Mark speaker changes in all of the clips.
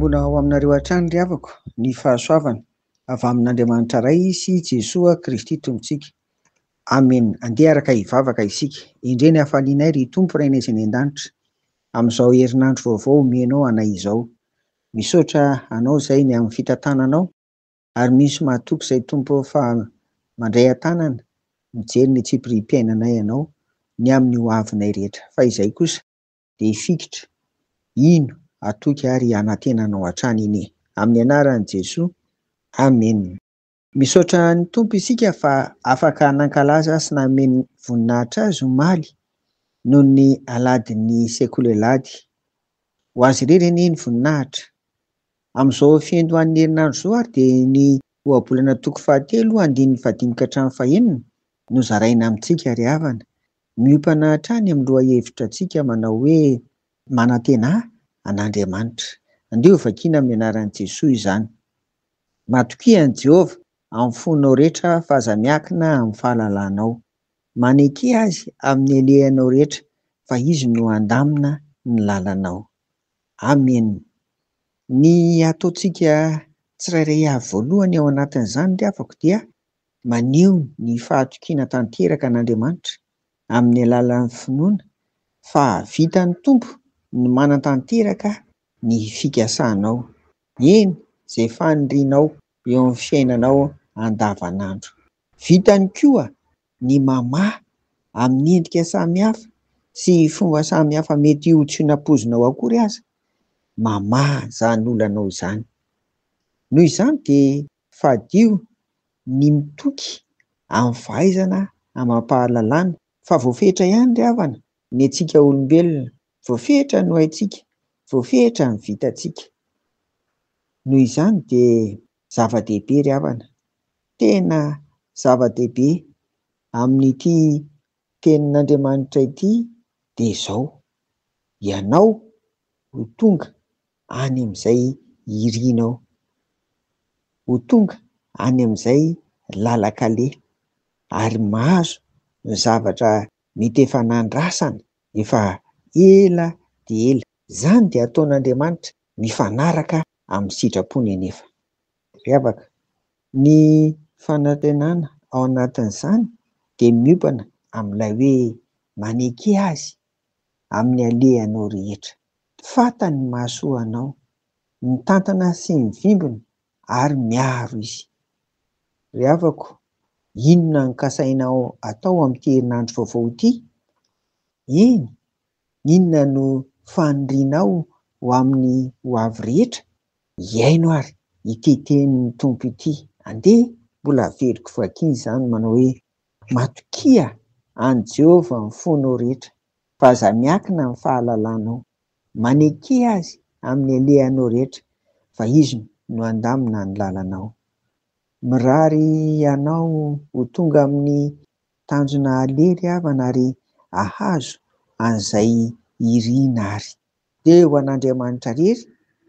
Speaker 1: Miombona ao aminareo hatrany ry havako ny fahasoavana avy amin'Andriamanitra Ray sy Jesoa Kristy Tompontsika. Amena. Andeha araka hivavaka isika. Endrey ny hafalianay ry Tompo Rainay izay any an-danitra amin'izao herinandro vaovao omenao anay izao. Misaotra Anao izay ny amin'ny fitantananao ary misy mahatoky izay Tompo fa mandray an-tanana mijery ny tsipiriam-piainanay Ianao ny amin'ny ho avinay rehetra. Fa izay kosa dia hifikitra, hino, hatoky ary hanantena Anao hatrany anie. Amin'ny anaran'i Jesoa. Amena. Misaotra ny Tompo isika fa afaka nankalaza sy nanome voninahitra Azy omaly noho ny alahadin'ny sekoly alahady. Ho Azy irery anie ny voninahitra. Amin'izao fiandohan'ny herinandro izao ary dia ny ohabolana toko fahatelo andininy fahadimy ka hatramin'ny fahenina no zaraina amintsika ry havana. Miompana hatrany amin'ny lohahevitra antsika manao hoe manantenà an'Andriamanitra. Andeha ho vakiana amin'ny anaran'i Jesoa izany. Matokia an'i Jehovah amin'ny fonao rehetra fa aza miankina amin'ny fahalalanao. Maneke Azy amin'ny alehanao rehetra fa Izy no handamina ny lalanao. Amena. Ny ataontsika tsirairay avy voalohany ao anatin'izany ry havako dia maneho ny fahatokiana tanteraka an'Andriamanitra amin'ny alalan'ny finoana fa vitan'ny Tompo ny manatanteraka ny fikasanao, eny izay fanirianao eo amin'ny fiainanao andavanandro. Vitany koa ny mamaha amin'ny endrika samihafa sy fomba samihafa mety ho tsy nampoizinao akory aza, mamaha izany olanao izany. Noho izany dia fadio ny mitoky amin'ny fahaizana amam-pahalalana fa voafetra ihany ry havana ny antsika olombelona, voafetra no haintsika, voafetra ny vitantsika. Noho izany dia zava-dehibe ry havana, tena zava-dehibe amin'ity tenin'Andriamanitra ity dia izao, ianao ho tonga any amin'izay irinao, ho tonga any amin'izay lalan-kaleha ary mahazo ny zavatra mety efa nandrasana efa ela dia ela. Izany dia ataon'Andriamanitra mifanaraka amin'ny sitrapony anefa. Ry havaka, ny fanantenana ao anatin'izany dia miompana amin'ilay hoe maneke Azy amin'ny alehanao rehetra. Fantany ny mahasoa anao, mitantana sy mivimbina ary miaro Izy. Ry havako, inona no kasainao atao amin'ity herinandro vaovao ity? Eny, inona no fanirianao ho amin'ny ho avy rehetra? Hihaino ary ity tenin'ny Tompo ity. Andeha mbola averiko vakiana izany manao hoe, Matokia an'i Jehovah amin'ny fonao rehetra, fa aza miankina amin'ny fahalalanao. Maneke Azy amin'ny alehanao rehetra, fa Izy no handamina ny lalanao. Mirary anao ho tonga amin'ny tanjona aleha ry havana ary hahazo an'izay irina ary. Dia ho an'Andriamanitra irery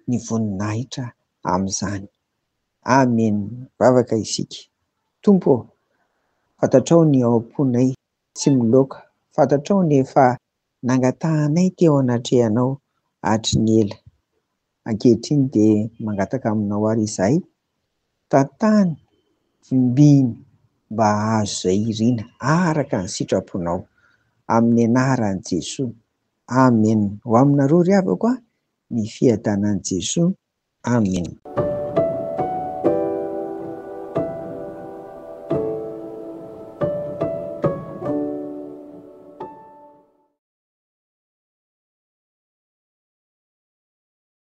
Speaker 1: ny voninahitra amin'izany. Amen. Vavaka isika. Tompo ô, fantatrao ny ao am-ponay tsy miloaka, fantatrao ny efa nangatahanay teo anatrehanao hatry ny ela. Ankehitriny dia mangataka aminao ary izahay, tantano, vimbino mba hahazo izay irina araka ny sitraponao. Amin'ny anaran'i Jesoa. Amen. Ho aminareo ry havako a, ny fiadanan'i Jesoa. Amen.